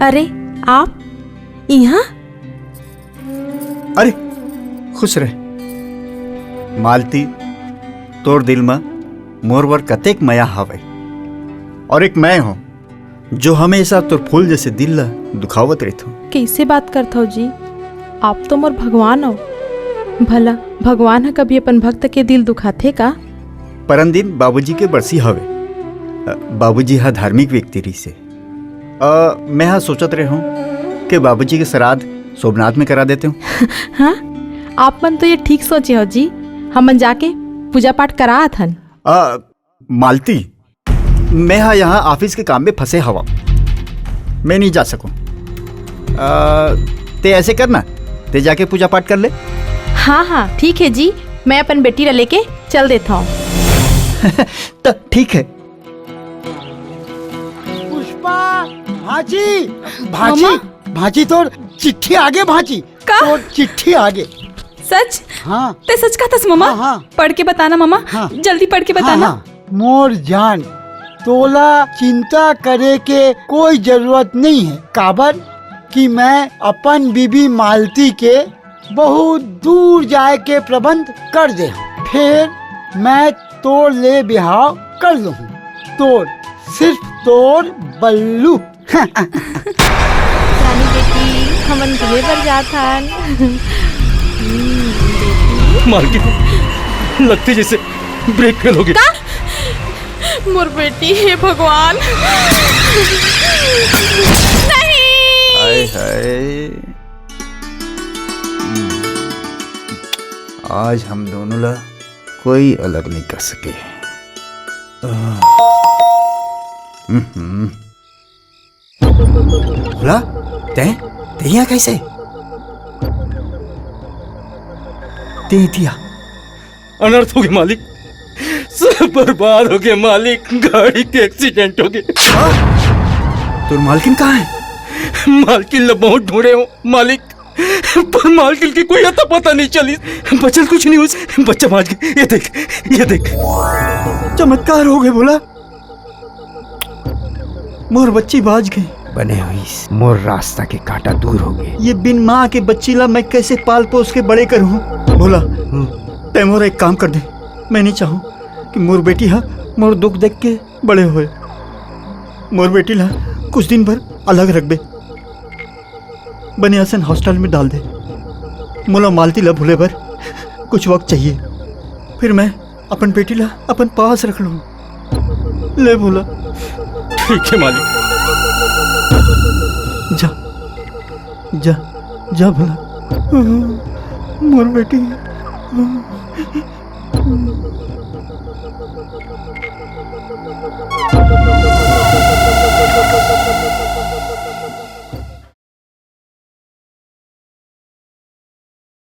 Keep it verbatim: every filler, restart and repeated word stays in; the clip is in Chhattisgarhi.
अरे, आप यहाँ? अरे, खुश रह मालती, तोर दिल म मोर बर कतेक मया हवय। और एक मैं हूँ, जो हमेशा तोर फूल जैसे दिल ला दुखावत रहिथो। कैसे बात करथो जी? आप तो मोर भगवान हो। भला भगवान ह कभी अपन भक्त के दिल दुखाथे का? परन दिन बाबूजी के बरसी हवे। अ, बाबूजी ह धार्मिक व्यक्ति रहिसे। अ, मैं हा सोचत रहे हूँ कि बाबूजी के श्राद्ध सोमनाथ में करा देते हूँ। हाँ, आप मन तो ये ठीक सोचे हो जी। हमन जाके पूजा पाठ करा आथन। अ, मालती, मैं हा यहाँ ऑफिस के काम में फंसे हवा, मैं नहीं जा सकूँ। अ, ते ऐसे करना, ते जाके पूजा पाठ कर ले। हाँ, हाँ, ठीक है जी, मैं अपन बेटी ला लेके चल देता हूँ। तो ठीक है। पुष्पा, भांची, भांची, मामा। भांची, तोर चिट्ठी आगे, भांची। का? तोर चिट्ठी आगे। सच? हाँ। ते सच कहथस, मामा? हाँ, हाँ। पढ़ के बताना, मामा। हाँ। जल्दी पढ़ के हाँ, बताना। हाँ। मोर जान, तोला चिंता करे के कोई जरूरत नहीं है, काबर कि मैं अपन बीबी मालती के बहुत दूर जाए के प्रबंध कर दे हूँ। फिर मैं तोर ले बिहाव कर लूँ। तोर, सिर्फ तोर बल्लू। रानी बेटी, हमन घूमे बर जात हन। हम्म, बेटी। मालकिन, लगथे जैसे ब्रेक फेल हो गया। का? मोर बेटी, हे भगवान। नहीं। हाय, हाय। हम्म। आज हम दोनों ला कोई अलग नहीं कर सके। आह। हम्म। भोला, तैं, तैं यहाँ कैसे? तैं इतिया। अनर्थ हो गए मालिक, सब बर्बाद हो गए मालिक, गाड़ी के एक्सीडेंट हो गए। हाँ? तोर मालकिन कहाँ है? मालकिन ला बहुत ढूंढे हो मालिक, पर मालकिन के कोई अता पता नहीं चली। बचल कुछ नहीं हुई, बच्चा बाँच गए। ये देख, ये देख। चमत्कार हो गए भोला, मोर बच्ची बाँच गई। बने होइस, मोर रास्ता के कांटा दूर हो गए। ये बिन माँ के बच्ची ला मैं कैसे पाल पोस के बड़े करूँ? भोला, हम्म। तैं मोर एक काम कर दे, मैं नहीं चाहूँ कि मोर बेटी हा मोर दुख देख के बड़े होए। मोर बेटी ला कुछ दिन भर अलग रखबे, बने असन हॉस्टल में डाल दे। मोला मालती ला भूले बर कुछ वक्त चाहिए, फिर मैं अपन बेटी ला अपन पास रख लूँ। ले भोला। ठीक है मालिक। जा, जा, जा भोला। मोर बेटी।